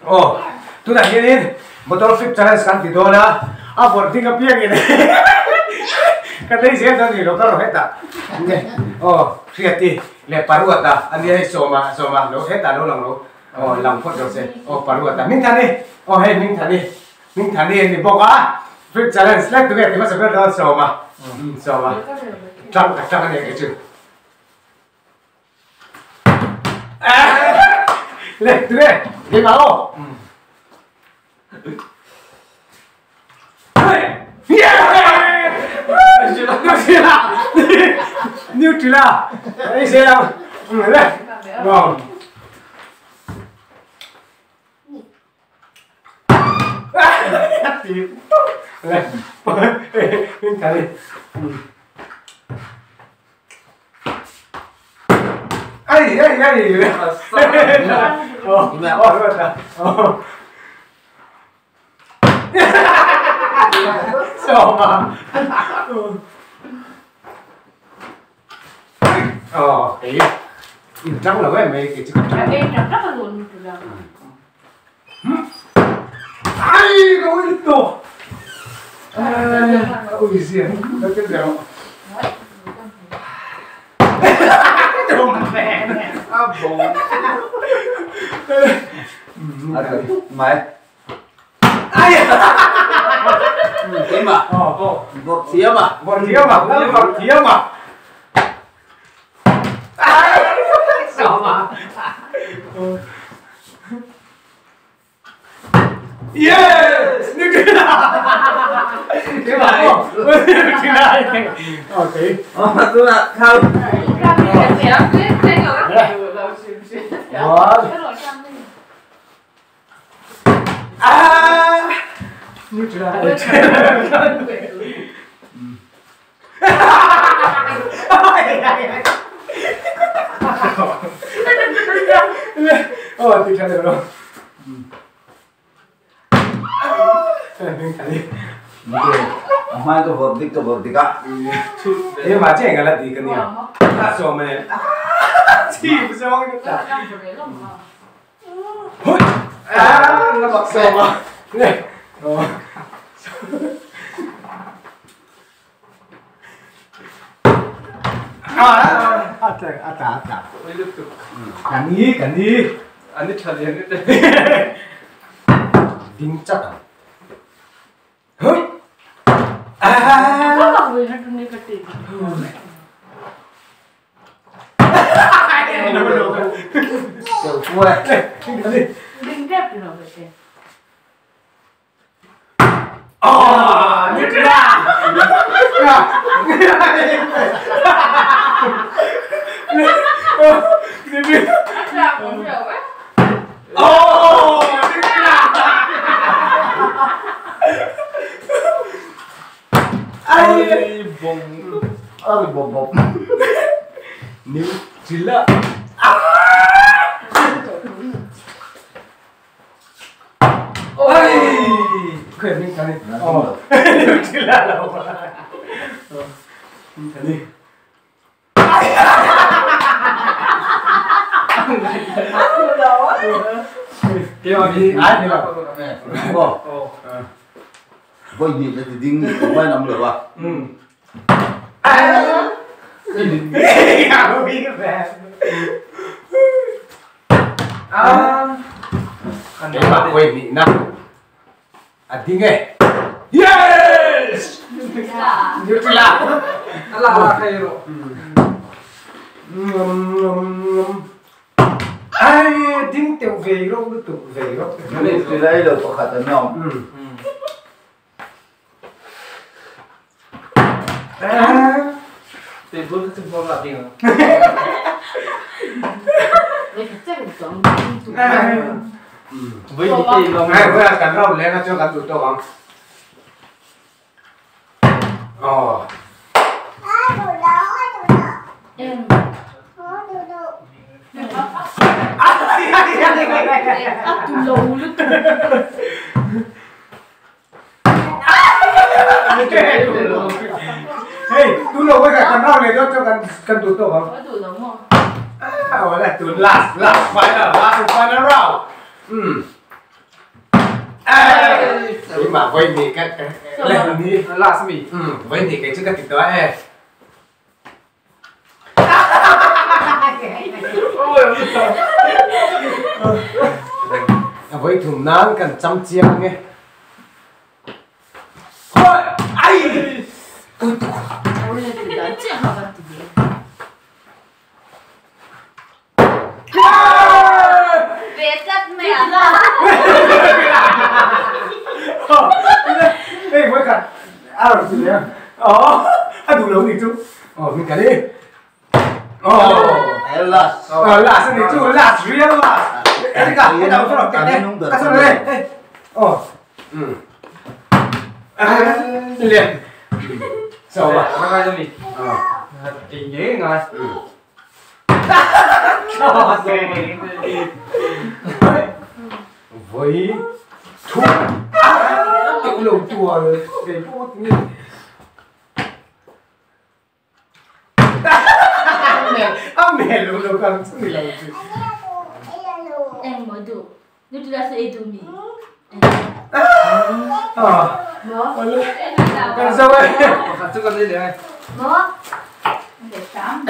Aw, tunah hianin bottle flip challenge kan ti dawn a, a vawrh ding apiangin ka nei zel dawn ni lo ka rawh hetah. Aw, Hriati leh Paruata a nia hei Sawma, Sawma lo hetah lo lang lo, aw lang phawt lo che, aw Paruata Hmingthani, aw hei Hmingthani, Hmingthani a ni bawk a, flip challenge hlek tunge ti hmasa ber dawn Sawma, Sawma, tang ka tang a nia kei chu. Leh, tunge, keimah aw. Nutella, ei se ang. Le, ngon. Le, mình thấy. Ai ai ai. Ờ, ờ, ờ. Sawma. Ờ, cái in trắng là cái mấy cái chữ trắng. Ai, cái to. Ôi giời, nó cái gì Mày. Thế mà. Vọt phía mà. Vọt phía mà, vọt phía mà. Sợ mà. Yes! Thế mà. Ok. Ờ, tôi là không. À! Nutella. Ờ, thì sao được rồi. Mai có vọt đích có vọt đích á. Nhưng mà cái là gì cái này? Ta số mình. Chỉ xong cái ta. À, nó bật số mà. Này. À, à, à, à, à. Cái này, cái này. Anh đi chơi liền đi. Đinh chắc. Hối. À. Tiểu cua. Ờ, như thế nào? Ồ, như thế nào? Ai bông, ơi bông bông. Nutella. Ôi, khỏe mình cái này. Ờ, Nutella là cái này. Cái mà đi. Ai thì bảo. Bỏ. Voi nhịp là thì đinh quay nằm được à? Ừ. À. Cái mà quên bị nặng. À tiếng nghe. Yes! Nutella. Là hay rồi. Ai tiếng tiểu về rồi, tiểu về rồi. Nutella là có khả năng không? Thì bữa cái bữa là tiếng. Với cái lòng này với cắn rau lên nó cho cắn tụt to không? Ờ. Hey, tu lo với cả cắn rau này cho cắn cắn tụt to không? À, gọi là tụt last last final last final round. Ừ. Keimah vawi hnih ka leh ni. Last mi. Vawi hnih kei chu ka ti tawh e. Vawi thum nan kan cham chiang e. Ai! Ve tlat mai a. Hei vawi khat a rawn ti leh a. Aw a duh lo nih chu. Aw min kal e. Aw last. Aw last a nih chu last real last. Erika hetah awm sawn rawh ka sawn rawh e. Aw. Lian. So ba. Ngai cho mi. Kỳ nhé ngai. Với thu tự lầu chùa để bút như a mẹ lù lù càng chú mi lầu chú. Em mới đủ. Nu tu la se edu mi. À. Mo. Cần sao vậy? Chú cần đi để. Mo. Để tám.